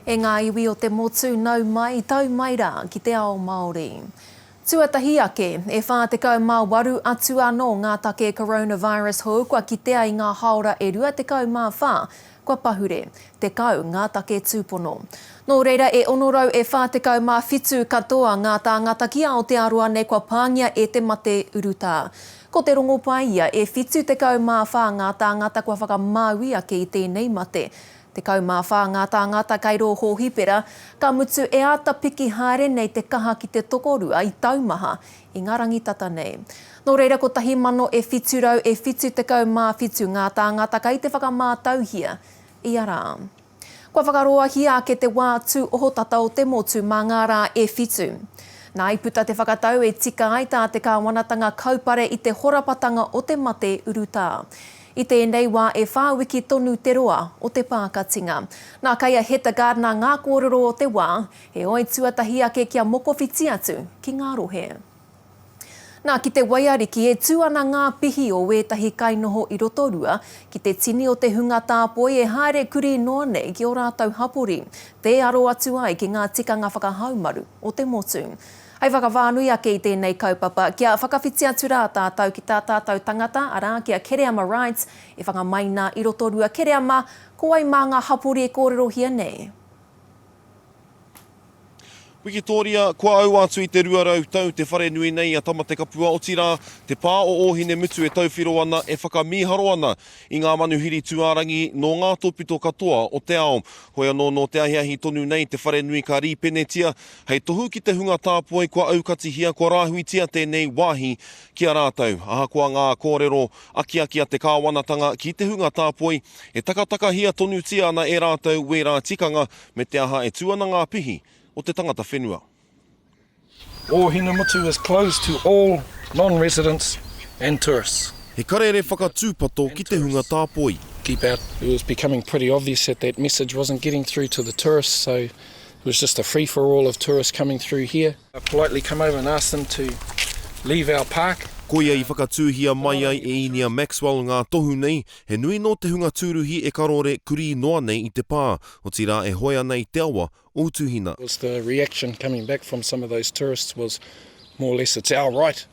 E ngā iwi o te motu, nau mai, tau mai rā ki te ao Māori. Tuatahi ake, e 48 atu anō ngā take coronavirus hou kua kitea i ngā hāora e 24 kua pahure, 10 ngā take tūpono. Nō reira e 647 katoa ngā tāngata ki Aotearoa nei kua pāngia e te mate urutā. Ko te rongopai ia, e 74 ngā tāngata kua whakamāui ake i tēnei mate. 14 ngā tāngata kei rō hōhipera, ka mutu e āta piki haere nei te kaha ki te tokorua i taumaha i ngā rangi tata nei. Nō reira 1,000 e 700 e 77 ngā tāngata kei te whakamātauhia ia rā. Kua whakaroahia ake te wā tū ohotata o te motu mā ngā rā e whitu. Nā i puta te whakatau e tika ai tā te kāwanatanga kaupare i te horapatanga o te mate urutā. I tēnei wā e whā wiki tonu te roa o te pākatinga. Nā kei a Heta Gardiner ngā kōrero o te wā, heoi tuatahi ake kia mokowhiti atu ki ngā rohe. Nā, ki te waiariki e tū ana ngā pihi o wētahi kainoho i Rotorua, ki te tini o te hunga tāpoi e haere kurī noa nei ki ō rātou hapori, tē aro atu ai ki ngā tikanga whakahaumaru o te motu. Hei whakawhānui ake i tēnei kaupapa, kia whakawhiti atu rā tātou ki tā tātou tangata, arā, ki a Kereama Wright, e whangamai nā i Rotorua. Kereama, ko wai mā ngā hapori e kōrerohia nei? Wikitōria, Kua aua atu i te 200 tau te wharenui nei a Tamatekapua, otirā, te pā o Ōhinemutu e tauwhiro ana, e whakamīharo ana i ngā manuhiri tūārangi nō ngā tōpito katoa o te ao. Hoi anō nō te ahiahi tonu nei te wharenui ka rīpenetia hei tohu ki te hunga tāpoi kua aukatihia, kua rāhuitia tēnei wāhi ki a rātou. Ahakoa ngā kōrero akiaki a te kāwanatanga ki te hunga tāpoi, e takatakahia tonutia ana e rātou wērā tikanga me te aha e tū ana ngā pihi o te tangata whenua. Ōhinemutu is closed to all non-residents and tourists. He karere whakatūpato ki te hunga tāpoi. Keep out. It was becoming pretty obvious that that message wasn't getting through to the tourists, so it was just a free-for-all of tourists coming through here. I politely come over and asked them to leave our park. Koia i whakatūhia mai ai e Inia Maxwell ngā tohu nei, he nui nō te hunga tūruhi e karore kurī noa nei i te pā, otirā e hoe ana i te awa o Utuhina. Was the reaction coming back from some of those tourists was more or less it's our right.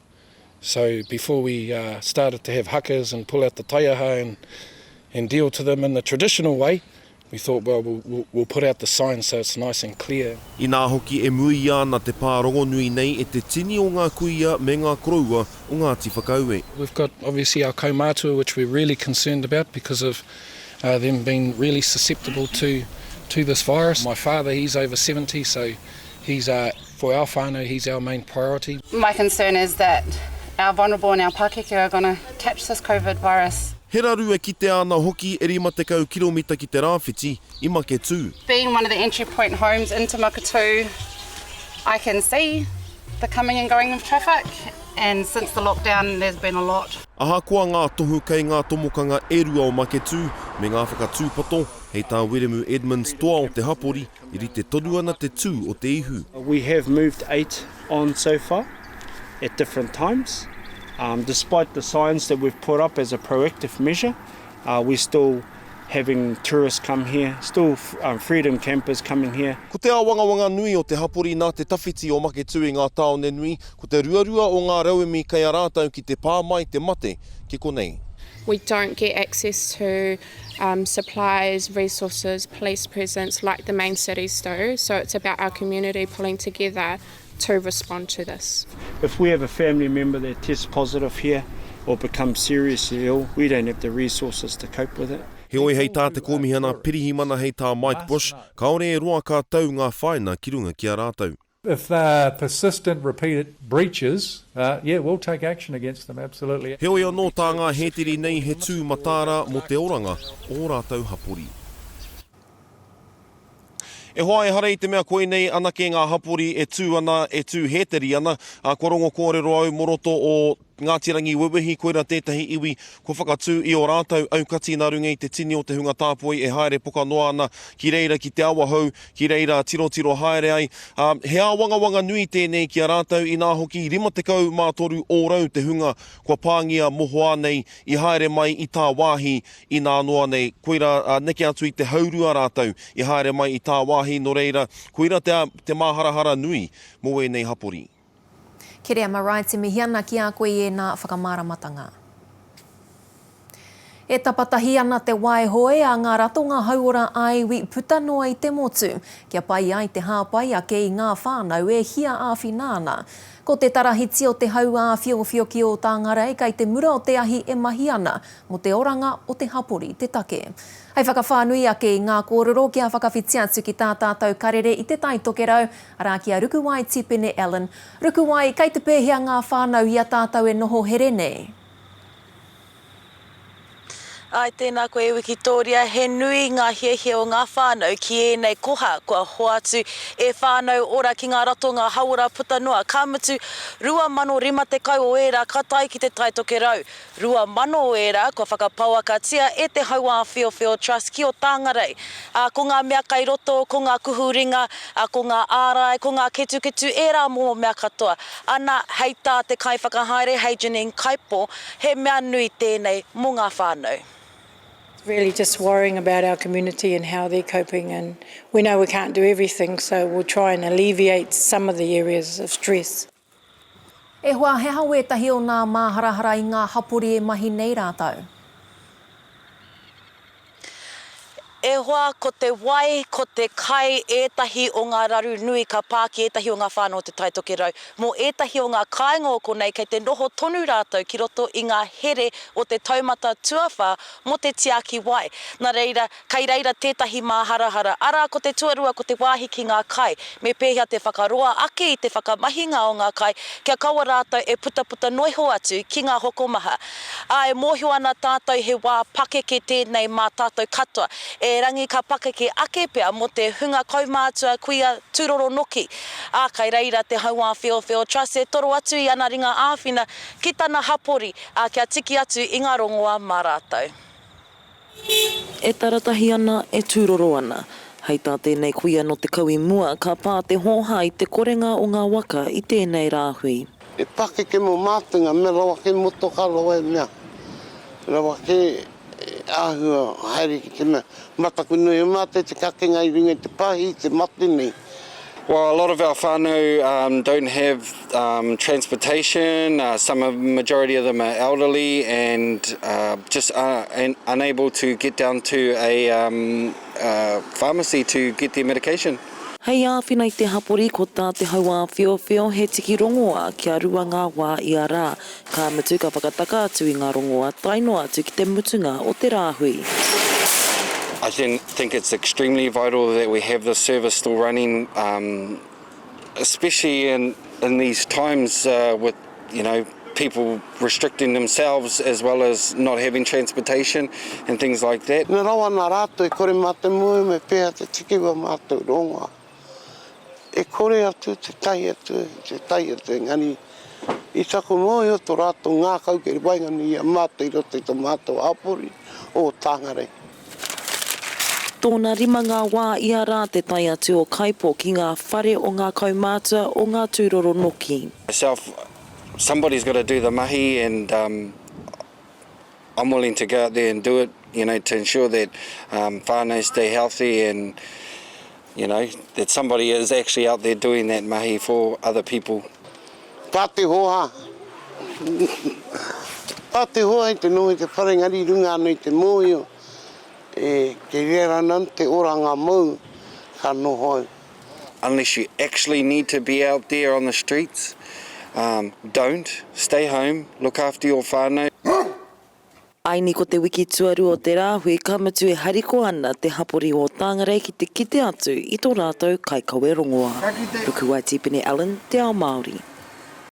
So before we started to have hakas and pull out the taiaha and and deal to them in the traditional way, we thought well we'll we'll put out the sign so it's nice and clear. Inā hoki e muia ana te pā rongonui nei e te tini o ngā kuia me ngā koroua o Ngāti Whakaue. We've got obviously our kaumātua which we're really concerned about because of them being really susceptible to to this virus. My father he's over 70 so he's for our whānau he's our main priority. My concern is that our vulnerable and our pakeke are gonna catch this covid virus. He raru e kitea ana hoki e 50 kiromita ki te rāwhiti i Maketū. Being one of the entry point homes into Maketū, I can see the coming and going of traffic and since the lockdown there's been a lot. Ahakoa ngā tohu kei ngā tomokanga e rua o Maketū me ngā whakatūpato, hei tā Wiremu Edmonds toa o te hapori, e rite tonu ana te tū o te ihu. We have moved eight on so far at different times. Despite the signs that we've put up as a proactive measure, we're still having tourists come here, still freedom campers coming here. Ko te āwangawanga nui o te hapori nā te tawhiti o Maketū i ngā tāone nui, ko te ruarua o ngā rauemi kei a rātou ki te pā mai te mate ki konei. We don't get access to supplies, resources, police presence like the main cities do, so it's about our community pulling together to respond to this. If we have a family member that tests positive here or becomes seriously ill, we don't have the resources to cope with it. Heoi hei tā te Kōmihana Pirihimana hei tā Mike Bush, kāore e roa ka tau ngā whaina ki runga ki a rātou. If they're persistent repeated breaches, yeah, we'll take action against them, absolutely. Heoi anō tā ngā hēteri nei he tū mataara mō te oranga o ō rātou hapori. E hoa, ehara i te mea koinei anake ngā hapori e tū ana, e tū hēteri ana, ā, kua rongo kōrero au mō roto o. Ngāti Rangiwewehi koira tētahi iwi kua whakatū i ō rātou aukati nā runga i te tini o te hunga tāpoi e haere poka noa ana ki reira ki Te Awahou, ki reira tirotiro haere ai. Ā, he āwangawanga nui tēnei ki a rātou inā hoki 53 ōrau te hunga kua pāngia mohoa nei i haere mai i tāwāhi inā noa nei, koira, ā, neke atu i te haurua rātou i haere mai i tāwāhi, nō reira, koira te, te māharahara nui mō ēnei hapori. Kereama Wright e mihi ana ki a koe i ēnā whakamāramatanga. E tapatahi ana te waehoe a ngā ratonga hauora ā-iwi puta noa i te motu, kia pai ai te hāpai ake i ngā whānau e hia āwhina ana. Ko te tarahiti o te hau āwhiowhio ki Ōtāngarei kei te mura o te ahi e mahi ana mō te oranga o te hapori te take. Hei whakawhānui ake i ngā kōrero kia whakawhiti atu ki tā tātou karere i Te Tai Tokerau, arā ki a Rukuwai Tipene Allen. Rukuwai, kei te pēhea ngā whānau i a tātou e noho here nei? Āe, tēnā koe e Wikitōria, he nui ngā hiahia o ngā whānau ki ēnei koha kua hoatu e Whānau Ora ki ngā ratonga hauora puta noa, ka mutu, 2050 o ērā ka tae ki Te Tai Tokerau. 2000 o ērā kua whakapauakatia e te Hauāwhiowhio Trust ki Otāngarei. Ā, ko ngā mea kai roto, ko ngā kuhu ringa, ā, ko ngā ārai, ko ngā ketuketu, ērā momo mea katoa. Ana, hei tā te kaiwhakahaere, hei Janine Kaipo, he mea nui tēnei mō ngā whānau. Really just worrying about our community and how they're coping and we know we can't do everything so we'll try and alleviate some of the areas of stress. E hoa, he aha wētahi o nā māharahara i ngā hapori e mahi nei rātou? E hoa, ko te wai, ko te kai ētahi o ngā raru nui ka pā ki ētahi o ngā whānau o Te Tai Tokerau. Mō ētahi o ngā kāinga o konei kei te noho tonu rātou ki roto i ngā here o te taumata tuawhā mō te tiaki wai. Nā reira, Kei reira tētahi māharahara, arā, ko te tuarua ko te wāhi ki ngā kai. Me pēhea te whakaroa ake i te whakamahinga o ngā kai kia kaua rātou e putaputa noiho atu ki ngā hokomaha. Ā, e mōhio ana tātou he wā pakeke tēnei mā tātou katoa, erangi ka pakeke ake pea mō te hunga kaumātua, kuia, tūroro noki. Ā, kei reira te Hauāwhiowhio Trust e toro atu i ana ringa āwhina ki tana hapori, ā, kia tiki atu i ngā rongoā mā rātou. E taratahi ana, e tūroro ana. Hei tā tēnei kuia nō te kau i mua, ka pā te hōhā i te korenga o ngā waka i tēnei rāhui. E pakeke mo mātou nga mea rawa ke motoka rawa e mea rawa ke āhua haere ki te mea mataku nui o mātou te kakenga i runga i te pahi i te mate nei. Well a lot of our whānau don't have transportation, some of majority of them are elderly and just unable to get down to a pharmacy to get their medication. Hei āwhina i te hapori, ko tā Te Hauāwhiowhio he tiki rongoā kia rua ngā wā ia rā, ka mutu ka whakataka atu i ngā rongoā tae noa atu ki te mutunga o te rāhui. I think it's extremely vital that we have this service still running, especially in in these times with you know people restricting themselves as well as not having transportation and things like that. Na rawa na ratou e kore ma te moe me pea te tiki ua matou rongoa. E kore atu te tahi atu, te tahi atu engari i taku mohio to ratou ngakau kei waenganui i a matou i roto i to matou hapori o Tangarei. Tōna rima ngā wā ia rā te tae atu o Kaipo ki ngā whare o ngā kaumātua o ngā tūroro noki. Myself, somebody's got to do the mahi and um, I'm willing to go out there and do it, you know, to ensure that um, whānau stay healthy and, you know, that somebody is actually out there doing that mahi for other people. Tā te hoa, tā te hoa i te noho i te whare engari i runga anō i te mōhio e kei reira ana te oranga mou ka noho au. Unless you actually need to be out there on the streets, um, don't. Stay home, look after your whānau. Aini ko te wiki tuarua o te rāhui, ka mutu e harikoa ana te hapori o Tāngarei ki te kite atu i tō rātou kaikawe rongoā. Rukuwai Tipene Allen, Te Ao Māori.